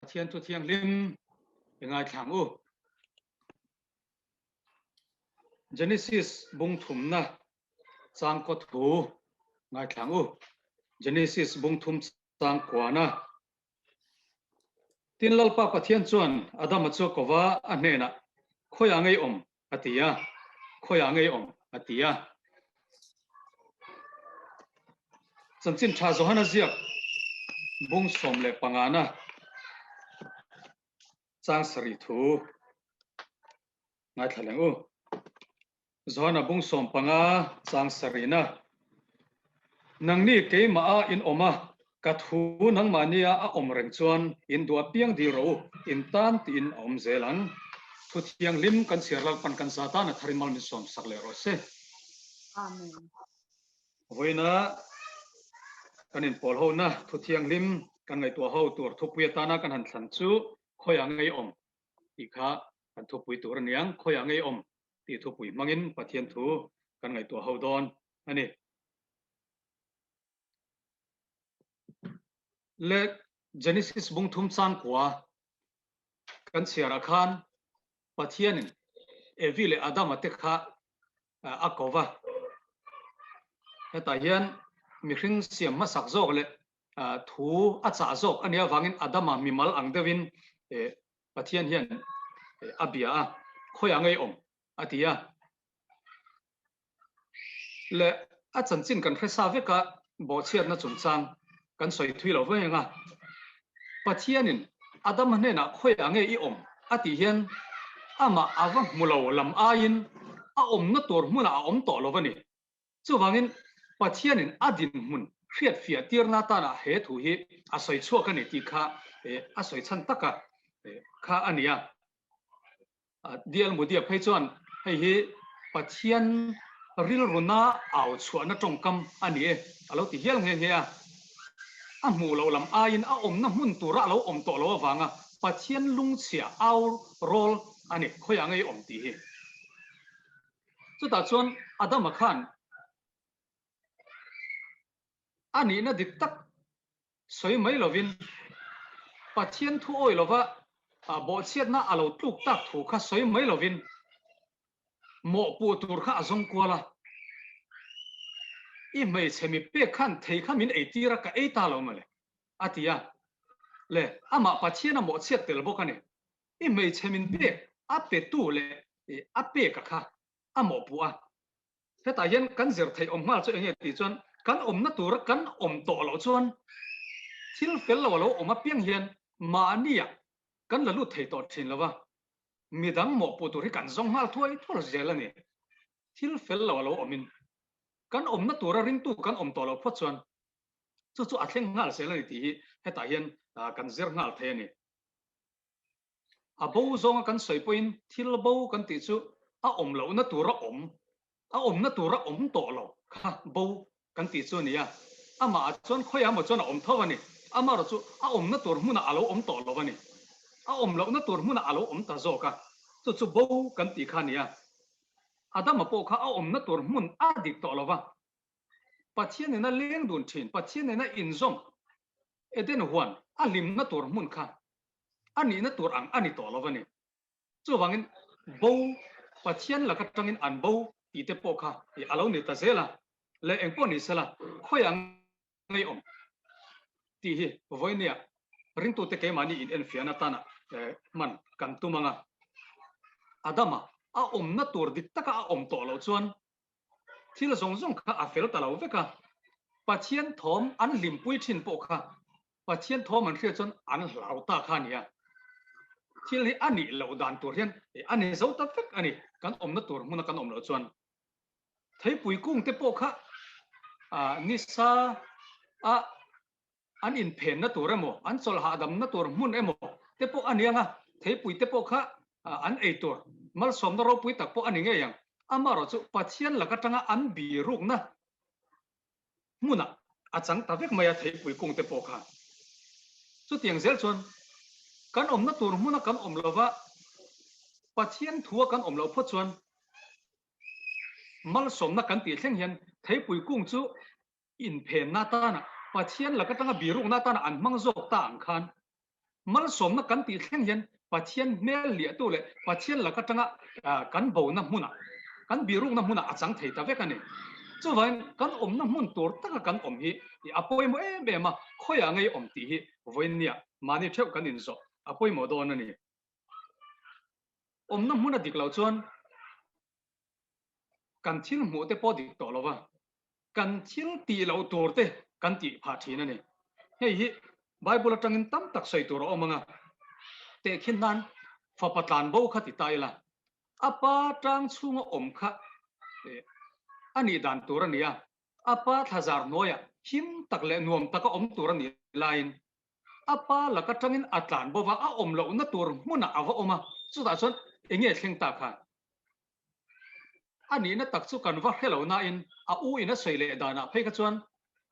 Pathian thu thianghlim i ngaithlang u. Genesis bung thumna changkaw thu ngaithlang u. Genesis bung thum changkuana. Tin Lalpa Pathian chuan Adama chu a ko va, a hnenah, Khawiah ngei awm? a ti a. Khawiah ngei awm? a ti a. Chanchin tha Johana ziak bung 15na chang sarih thu ngaithla leng u. Johana bung 15 chang sarihna, Nangni keimah a in awm a, ka thu nangmahnia a awm reng chuan in duh apiang dil rawh u, in tan tiin a awm zel ang. Thu thianghlim kan chhiar Lalpan kan za tan a tharin mal min sawm sak leh rawh se. Amen. Vawiina kan inpawl hona thu thianghlim kan ngaihtuah ho tur thupui atana kan han thlan chu khawiah ngei awm tih kha kan thupui tur a niang, khawiah ngei awm tih thupui hmangin Pathian thu kan ngaihtuah ho dawn a ni. Le Genesis bung thum changkua kan chhiarah khan Pathianin Evi leh Adama te kha a ko va. Hetah hian mihring siam hmasak zawk leh thu a chah zawk a nih avangin Adama mimal ang deuhin Pathian hian a bia a, khawiah ngei awm a ti a. Le a chanchin kan hre sa vek a, bawhchhiatna chungchang kan sawi thui lo veng a. Pathianin Adama hnenah khawiah nge i awm a tih hian amah a va hmu lo lam aiin a awmna tur hmunah a awm tawh lo a ni. Chuvangin, Pathianin a dinhmun hriatfiah tirna atana he thu hi a sawi chhuak a ni tih kha a sawi chhan taka kha a ni a. DL Moody-a phei chuan hei hi Pathian rilruna au chhuahna tawngkam a ni e a lo ti hial nghe nghe a. A hmuh loh lam aiin a awmna hmun tura a lo awm tawh loh avanga Pathian lungchhia au rawl a ni, khawiah ngei awm tih hi. Chutah chuan Adama khan a nihna dik tak sawi mai lovin Pathian thu awi lova bawhchhiatna a lo tluk tak thu kha sawi mai lovin mawhpuh tur kha a zawng kual a. I hmeichhe mi pek khan thei kha min ei tir a, ka ei ta lo mawle, a ti a. Le, amah Pathian a mawhchhiat tel bawk a ni. I hmeichhe min pek a petu leh a peka kha a mawhpuh a. Hetah hian kan zir theih awm nghal chu enge tih chuan kan awmna tura kan awm tawh loh chuan thil fel lo a lo awm apiang hian mahnia kan la lut thei tawh thin lo va, midang mawhpuh tur hi kan zawng nghal thuai thuai zel a ni. Thil fel lo a lo awmin kan awmna tura ringtu kan awm tawh loh phawt chuan chu chu a thleng nghal zel a ni tih hi hetah hian kan zir nghal thei a ni. A bo zawnga kan sawi pawhin thil bo kan tih chu a awm lohna tur a awm, a awmna tur a awm tawh lo kha bo kan tih chu a ni a. Amah ah chuan khawiah emaw chuan a awm tho a ni. Amaherawh chu a awmna tur hmunah a lo awm tawh lo a ni. A awm lohna tur hmunah a lo awm ta zawk a, chu chu bo kan tih kha a ni a. Adama pawh kha a awmna tur hmun a dik tawh lo va, Pathian nena leng dun thin, Pathian nena inzawm Eden huan a hlimna tur hmun kha a nihna tur ang a ni tawh lo a ni. Chuvangin bo, Pathian laka tangin an bo tih te pawh kha a lo ni ta zel a, leh eng pawh ni sela khawiah ngei awm tih hi vawinia ringtute keimahni in enfiahna atana hman kan tum ang a. Adama a awmna tur dik taka a awm tawh loh chuan Thil zawng zawng kha a fel ta lo vek a, Pathian thawm an hlimpui thin pawh kha Pathian thawm an hriat chuan an hlau ta kha a ni a. Thil hi a nih loh dan tur hian a ni zo ta vek a ni, kan awmna tur hmuna kan awm loh chuan. Theipui kung te pawh kha nisa a An inphenna tur emaw, an chawlh hahdamna tur hmun emaw te pawh a ni ang a, theipui te pawh kha an ei tur malsawmna ropui tak pawh a ni ngei ang. Amaherawh chu Pathian lak atanga an birukna hmunah a chang ta vek mai a theipui kung te pawh kha. Chutiang zel chuan kan awmna tur hmuna kan awm lova Pathian thua kan awm loh phawt chuan malsawmna kan tih thleng hian theipui kung chu Inphenna atana Pathian lak atanga birukna atana an hmang zawk ta ang khan. Malsawmna kan tih thleng hian Pathian hmel liahtu leh Pathian lak atanga kan bona hmunah, kan birukna hmunah a chang thei ta vek a ni. Chuvangin kan awmna hmun tur taka kan awm hi a pawimawh em em a, khawiah ngei awm tih hi vawiinniah mahni theuh kan inzawh a pawimawh dawn a ni. Awmna hmun a dik loh chuan kan thil hmuh te pawh dik tawh lo va, kan thil tih loh tur te kan tih phah thin a ni. Hei hi Bible atangin tam tak sawi tur a awm ang a, tehkhin nan fapa tlan bo kha ti ta ila, a pa tang chhunga awm kha a nih dan tur a ni a, a pa thlazar hnuaiah him tak leh nuam taka awm tur a nih laiin A pa lak atangin a tlan bo va, a awm lohna tur hmunah a va awm a, chutah chuan eng nge thleng ta khan? A nihna tak chu kan va hre lo nain a u in a sawi leh danah phei kha chuan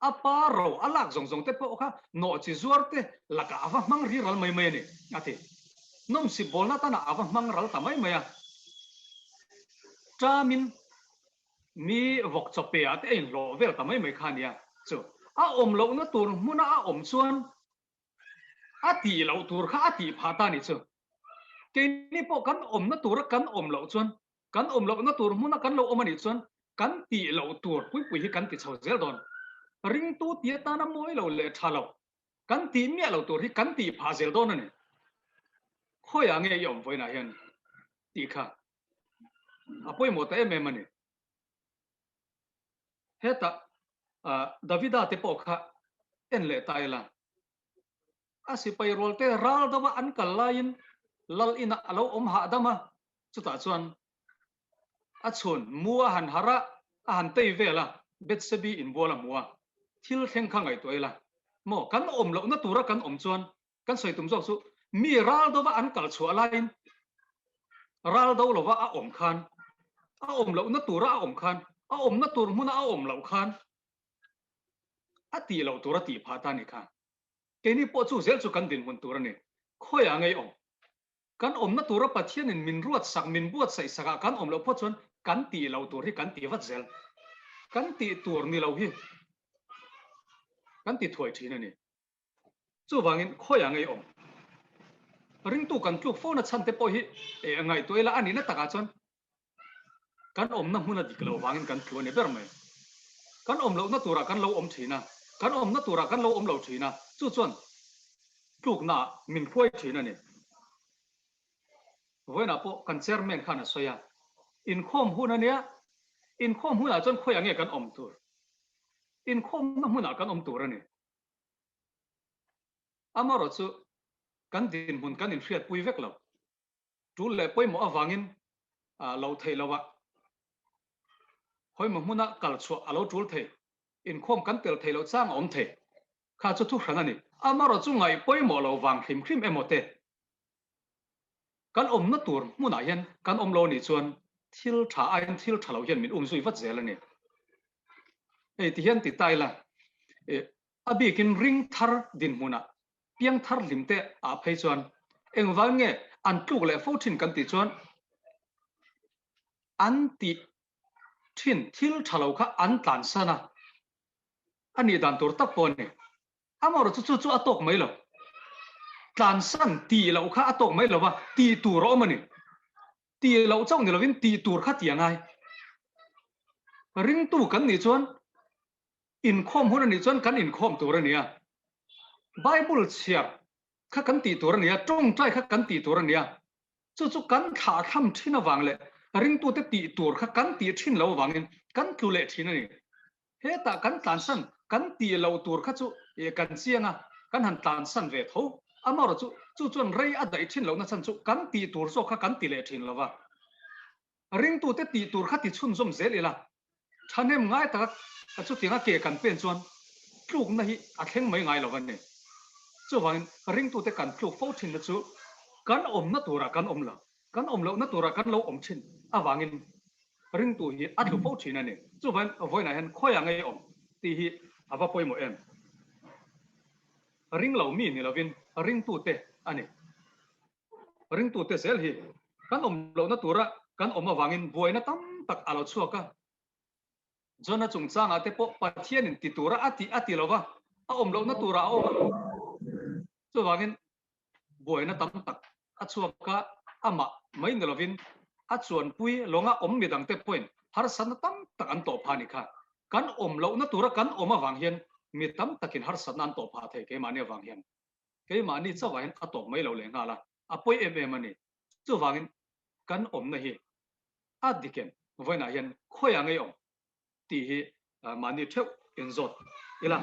a pa ro a lak zawng zawng te pawh kha nawhchi zuar te lakah a va hmang ri ral mai mai a ni, a ti. Nawmsip bawlna tanah a va hmang ral ta mai mai a. Ṭamin Mi vawk chaw pe ah te a inhlawh vel ta mai mai kha nia. Chu a awm lohna tur hmuna a awm chuan a tih loh tur kha a tih phah ta ni chu. Keini pawh kan awmna tura kan awm loh chuan, kan awm lohna tur hmuna kan lo awm a nih chuan kan tih loh tur puipui hi kan ti chho zel dawn. Ringtu ti atana mawi lo leh tha lo kan tih miah lo tur hi kan tih phah zel dawn a ni. Khawiah nge i awm vawiinah hian tih kha a pawimawh ta em em a ni. Hetah Davida te pawh kha en leh ta ila, a sipai rual te ral deuha an kal laiin lal inah a lo awm hahdam a, chutah chuan a chhun mu a han harh a, a han tei vel a, Bethsebi inbual a hmu a, thil thleng kha ngaihtuah ila maw, kan awm lohna tura kan awm chuan Kan sawi tum zawk chu mi ral dova an kal chhuah laiin ral do lova a awm khan, a awm lohna tura a awm khan, a awmna tur hmuna a awm loh khan a tih loh tur a tih phah ta a nih kha. Keini pawh chu zel chu kan dinhmun tur a ni. Khawiah ngei awm? Kan awmna tura Pathianin min ruatsak, min buatsaih sakah kan awm loh phawt chuan kan tih loh tur hi kan ti vat zel. Kan tih tur ni lo hi kan ti thuai thin a ni. Chuvangin khawiah ngei awm? Ringtu kan tluk fona chhan te pawh hi ngaihtuah ila a nihna takah chuan kan awmna hmun a dik loh vangin kan tlu a ni ber mai. Kan awm lohna turah kan lo awm thin a, kan awmna turah kan lo awm lo thin a, chu chuan tluknaah min hruai thin a ni. Vawiinah pawh kan chairman khan a sawi a, inkhawm hun a nia, inkhawm hunah chuan khawiah nge kan awm tur? Inkhawmna hmunah kan awm tur a ni. Amaherawh chu kan dinhmun kan inhriatpui vek lo. Tul leh pawimawh avangin lo theih loh a, hawihmaw hmuna kal chhuah a lo tul thei, inkhawm kan tel theih loh chang a awm thei. Kha chu thuhran a ni. Amaherawh chu ngaih pawimawh lo vang hrim hrim emaw te Kan awmna tur hmunah hian kan awm lo anih chuan thil tha aiin thil tha lo hian min um zui vat zel a ni. Hei ti hian ti ta ila, a bikin ring thar dinhmunah piang thar hlim te ah phei chuan engvang nge an tluk leh fo thin kan tih chuan an tih thin thil tha lo kha an tlansan a, a nih dan tur tak pawh a ni. Amaherawh chu chu chu a tawk mai lo. Tlansan tih loh kha a tawk mai lo va, tih tur a awm a ni. Tih loh chauh ni lovin tih tur kha tih a ngai. Ringtu kan nih chuan inkhawm hun a nih chuan kan inkhawm tur a ni a. Bible chhiar kha kan tih tur a ni a, tawngtai kha kan tih tur a ni a. Chu chu kan thlahthlam thin avang leh ringtute tih tur kha kan tih thin lo avangin kan tlu leh thin a ni. Hetah kan tlansan kan tih loh tur kha chu kan chiang a, kan han tlansan ve tho. Amaherawh chu, chu chuan rei a daih thin lohna chhan chu kan tih tur zawk kha kan ti leh thin lo va. Ringtute tih tur kha ti chhunzawm zel ila, thahnem ngai taka chutianga ke kan pen chuan tlukna hi a thleng mai ngai lo a ni. Chuvangin ringtute kan tluk fo thinna chu kan awmna turah kan awm lo. Kan awm lohna turah kan lo awm thin avangin ringtu hi a tlu fo thin a ni. Chuvangin vawiinah hian khawiah ngei awm tih hi a va pawimawh em? Ring lo mi ni lovin ringtute a ni. Ringtute zel hi kan awm lohna tura kan awm avangin buaina tam tak a lo chhuak a. Jona chungchangah te pawh Pathianin ti tura a tih a ti lova, a awm lohna turah a awm a. Chuvangin. Buaina tam tak a chhuak a, amah mai ni lovin a chuanpui lawnga awm midangte pawhin harsatna tam tak an tawh phah a ni kha. Kan awm lohna tura kan awm avang hian mi tam takin harsatna an tawh phah thei keimahni avang hian. Keimahni chauhah hian a tawp mai lo leh nghal a, a pawi em em a ni. Chuvangin kan awmna hi a dik em? Vawiinah hian khawiah ngei awm tih hi mahni theuh inzawt ila.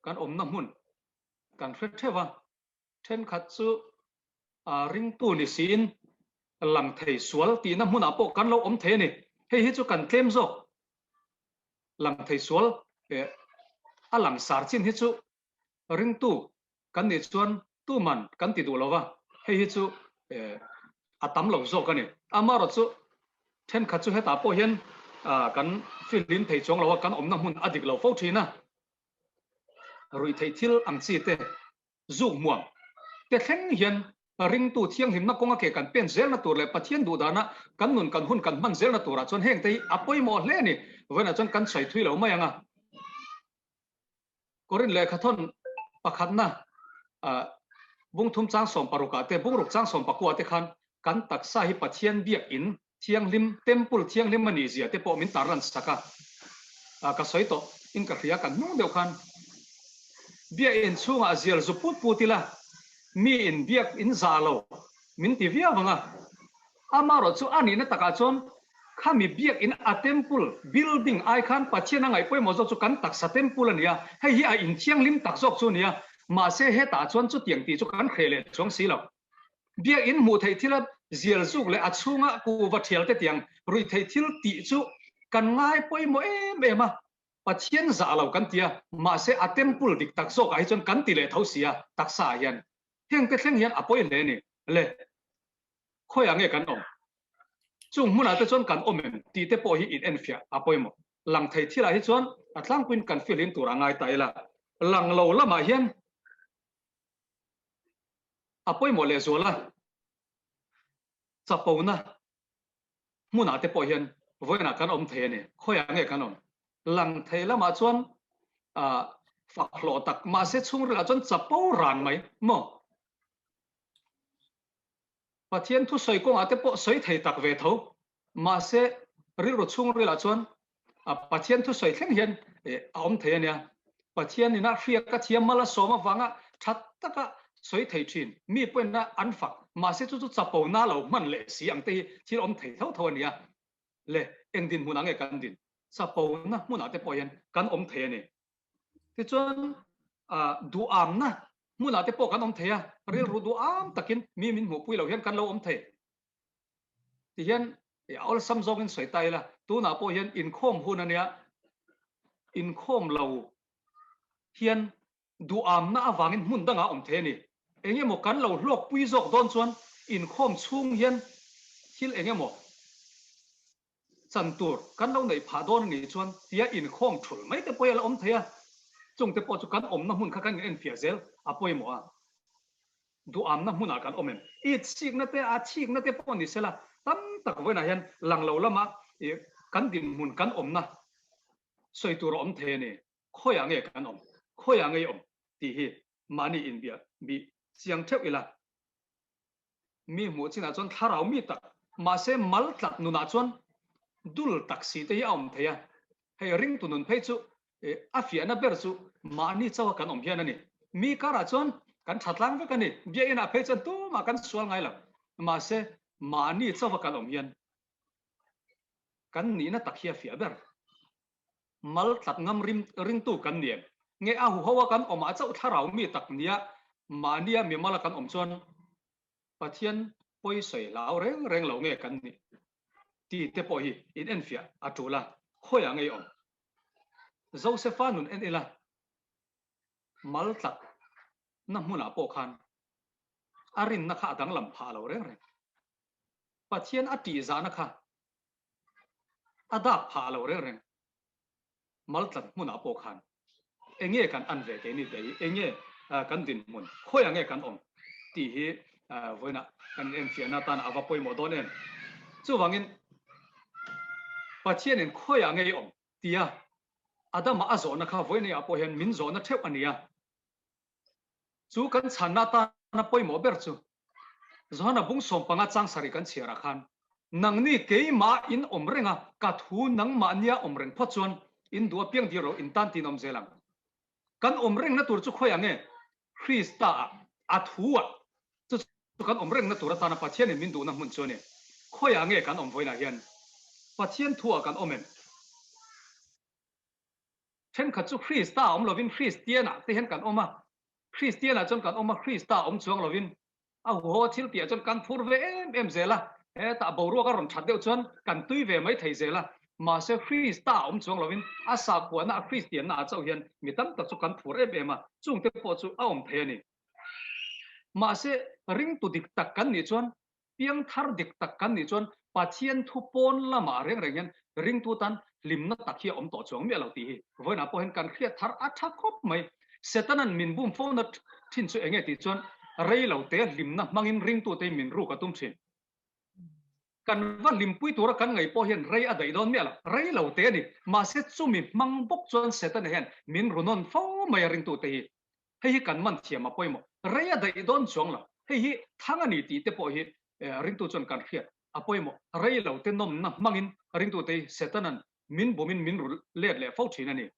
Kan awmna hmun kan hre theuh a, thenkhat chu ringtu ni siin lang thei sual tihna hmunah pawh kan lo awm thei a ni. Hei hi chu kan tlem zawk. Lang thei sual a langsar chin hi chu ringtu kan nih chuan tuman kan ti duh lo va, hei hi chu a tam lo zawk a ni. Amaherawh chu thenkhat chu hetah pawh hian kan fihlim thei chuang lo a, kan awmna hmun a dik lo fo thin a. Ruihtheih thil ang chi te, zuk hmuam te thleng hian ringtu thianghlimna kawnga ke kan pen zelna tur leh Pathian duhdana kan nun kan hun kan hman zelna turah chuan hengte hi a pawimawh hle a ni. Vawiinah chuan kan sawi thui lo mai ang a. Korin lehkhathawn pakhatna bungthum chang sawmparukah te, bungruk chang sawmpakua te khan kan taksa hi Pathian biakinn thianghlim, temple thianghlim a nih zia te pawh min tarlan sak a. Ka sawi tawh in ka hria kan hnung deuh khan biakinn chhungah zial zu put put ila mi in biakinn za lo min ti viau ang a. Amaherawh chu a nihna takah chuan khami biakinn a temple building ai khan Pathian a ngaih pawimawh zawk chu kan taksa temple a ni a, hei hi a inthianghlim tak zawk chu a ni a, mahse hetah chuan chutiang tih chu kan hreh leh chuang si lo. Biakinn hmuh theih thila zial zuk leh a chhunga kuhva thial te tiang ruih theih thil tih chu kan ngai pawimawh em em a, Pathian zah lo kan ti a, mahse a temple dik tak zawkah hi chuan kan ti leh tho si a, taksa ah hian heng te thleng hian a pawi hle a ni le. Khawiah nge kan awm? Chung hmunah te chuan kan awm em tih te pawh hi in enfiah a pawimawh. Lang thei thilah hi chuan a tlangpuiin kan fihlim tur a ngai ta ila. Lang lo lamah hian a pawimawh lehzual a, chapona hmunah te pawh hian vawiinah kan awm thei a ni. Khawiah nge kan awm? Lang thei lamah chuan fak hlawh tak mahse chhungrilah chuan chapo ran mai maw? Pathian thusawi kawngah te pawh sawi thei tak ve tho. Mahse, rilru chhungrilah chuan Pathian thusawi thleng hian a awm thei a nia. Pathian ina hriak a thiam mal a sawm avanga tha taka sawi thei thin mi pawhin an fak. Mahse, chu chu chapo na lo hman leh si ang te hi thil awm thei tho tho a nia. Le, eng dinhmunah nge kan din? Chapo na hmunah te pawh hian kan awm thei a ni. Tichuan, duhamna hmunah te pawh kan awm thei a, rilru duham takin mi min hmuhpui lo hian kan lo awm thei. Tihian a awlsam zawngin sawi ta ila, tunah pawh hian inkhawm hun a nia, inkhawm lo hian duhamna avangin hmun dangah awm thei a ni. Eng emaw kan lo hlawkpui zawk dawn chuan inkhawm chhung hian thil eng emaw Chan tur kan lo neih phah dawn a nih chuan tia inkhawm thulh mai te pawh hi a la awm thei a, chung te pawh chu kan awmna hmun kha kan inenfiah zel a pawimawh a, duhamna hmunah kan awm em? I chikna te a chikna te pawh ni sela tam tak vawiinah hian lang lo lama kan dinhmun kan awmna sawi tur a awm thei a ni, khawiah nge kan awm, khawiah nge i awm tih hi mahni inbiah bih chiang theuh ila. Mi hmuh chinah chuan thlarau mi tak, mahse mal tlat nunah chuan dul tak si te hi a awm thei a. Hei ringtu nun phei chu a fiahna ber chu mahni chauha kan awm hian a ni. Mi karah chuan kan tha tlang vek a ni. Biakinah phei chuan tumah kan sual ngai lo. Mahse mahni chauha kan awm hian kan nihna tak hi a fiah ber. Mal tlat ngam ringtu kan ni em? Nge a huho a kan awmah chauh thlarau mi tak nia mahnia mimala kan awm chuan Pathian pawi sawi hlau reng reng lo nge kan nih tih te pawh hi in enfiah a tul a, khawiah ngei awm? Josefa nun en ila mal tlat na hmunah pawh khan a rinna kha a danglam phah lo reng reng. Pathian a tihzahna kha A dak phah lo reng reng. Maltlat hmunah pawh khan enge kan an ve keini te hi, enge kan dinhmun, khawiah nge kan awm tih hi vawiinah kan inenfiahna atan a va pawimawh dawn em. Chuvangin Pathianin khawiah nge i awm tia Adama a zawhna kha vawiinah pawh hian min zawhna theuh a ni a. Chu kan chhanna atana pawimawh ber chu Johana bung 15 chang sarih kan chhiarah khan, Nangni keimah in awm reng a, ka thu nangmah nia awm reng phawt chuan in duh apiang dir rawh in tan tiin awm zel ang. Kan awm rengna tur chu khawiah nge? Krista ah, a thu ah. Chu chu kan awm rengna tur atana Pathianin min duhna hmun chu a ni. Khawiah nge kan awm vawiinah hian? Pathian thu ah kan awm em? Thenkhat chu Krista awm lovin Kristianah te hian kan awm a, Kristianah chuan kan awm a, Krista awm chuang lovin a huho thil tihah chuan kan phur ve em em zel a, hetah boruak a rawn that deuh chuan kan tui ve mai thei zel a, mahse Krista awm chuang lovin a sakhuana a Kristianna ah chauh hian mi tam tak chu kan phur em em a, chungte pawh chu a awm thei a ni. Mahse ringtu dik tak kan nih chuan Piangthar dik tak kan nih chuan Pathian thu pawn lamah reng reng hian ringtu tan hlimna tak hi a awm tawh chuang miah lo tih hi vawiinah pawh hian kan hriat thar a tha khawp mai. Setanan min bum fona thin chu enge tih chuan rei lo te hlimna hmangin ringtute hi min ruk a tum thin. Kan va hlimpui tura kan ngaih pawh hian rei a daih dawn miah lo, rei lo te a ni. Mahse chumi hmang bawk chuan Setana hian min ru nawn fo mai a ringtute hi. Hei hi kan man thiam a pawimawh. Rei a daih dawn chuang lo. Hei hi thang a ni tih te pawh hi ringtu chuan kan hriat a pawimawh. Rei lo te nawmna hmangin ringtute hi Setanan min bumin min ru let leh fo thin a ni.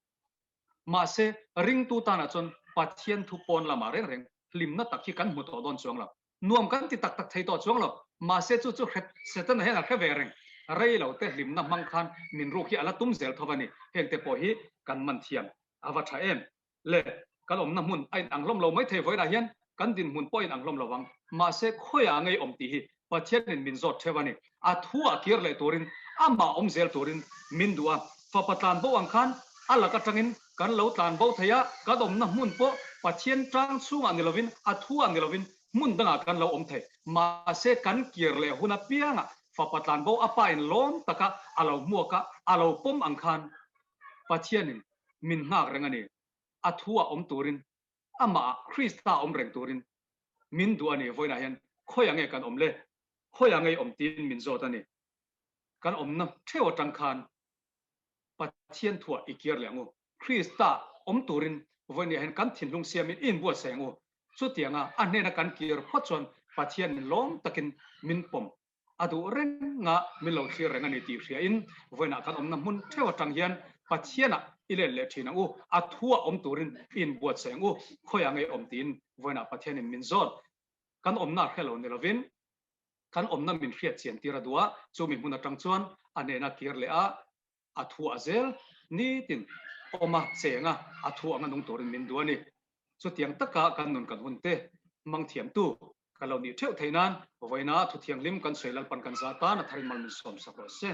Mahse, ringtu tanah chuan Pathian thu pawn lamah reng reng hlimna tak hi kan hmu tawh dawn chuang lo. Nuam kan ti tak tak thei tawh chuang lo. Mahse, chu chu Setana hian a hre ve reng. Rei lo te hlimna hmang khan min ruk hi a la tum zel tho a ni. Hengte pawh hi kan man thiam a va tha em. Le, kan awmna hmun a inang hlawm lo maithei vawiinah hian kan dinhmun pawh a inang hlawm lo vang. Mahse, khawiah ngei awm tih hi Pathianin min zawt theuh a ni. A thuah kir leh turin, amah awm zel turin min duh a. Fapa tlan bo ang khan a lak atangin kan lo tlan bo thei a, kan awmna hmun pawh Pathian tang chhungah ni lovin, a thuah ni lovin hmun dangah kan lo awm thei. Mahse, kan kir leh hun apiangah fapa tlan bo a pa in lawm taka a lo hmuak a, a lo pawm ang khan Pathianin min nghak reng a ni. A thu ah awm turin, amah ah Krista awm reng turin min duh a ni. Vawiinah hian khawiah nge kan awm le? Khawiah nge i awm tiin min zawt a ni. Kan awmna theuh atang khan Pathian thuah i kir leh ang u. Krista awm turin vawiinah hian kan thinlung siamin i inbuatsaih ang u. Chutianga a hnena kan kir phawt chuan Pathian min lawm takin min pawm A duh reng a, min lo thlir reng a ni tih hriain vawiinah kan awmna hmun theuh atang hian Pathianah i let leh thin ang u, a thuah awm turin i inbuatsaih ang u, khawiah ngei awm tiin vawiinah Pathianin min zawt. Kan awmna hre lo ni lovin kan awmna min hriat chian tir a duh a, chumi hmun atang chuan a hnena kir leh a, a thuah zel nitin awm a, cheng a, a thu anga nung turin min duh a ni. Chutiang taka kan nun kan hun te hmang thiamtu kan lo nih theuh theih nan vawiina thu thianghlim kan sawi Lalpan kan zah tan a tharin mal min sawm sak rawh se.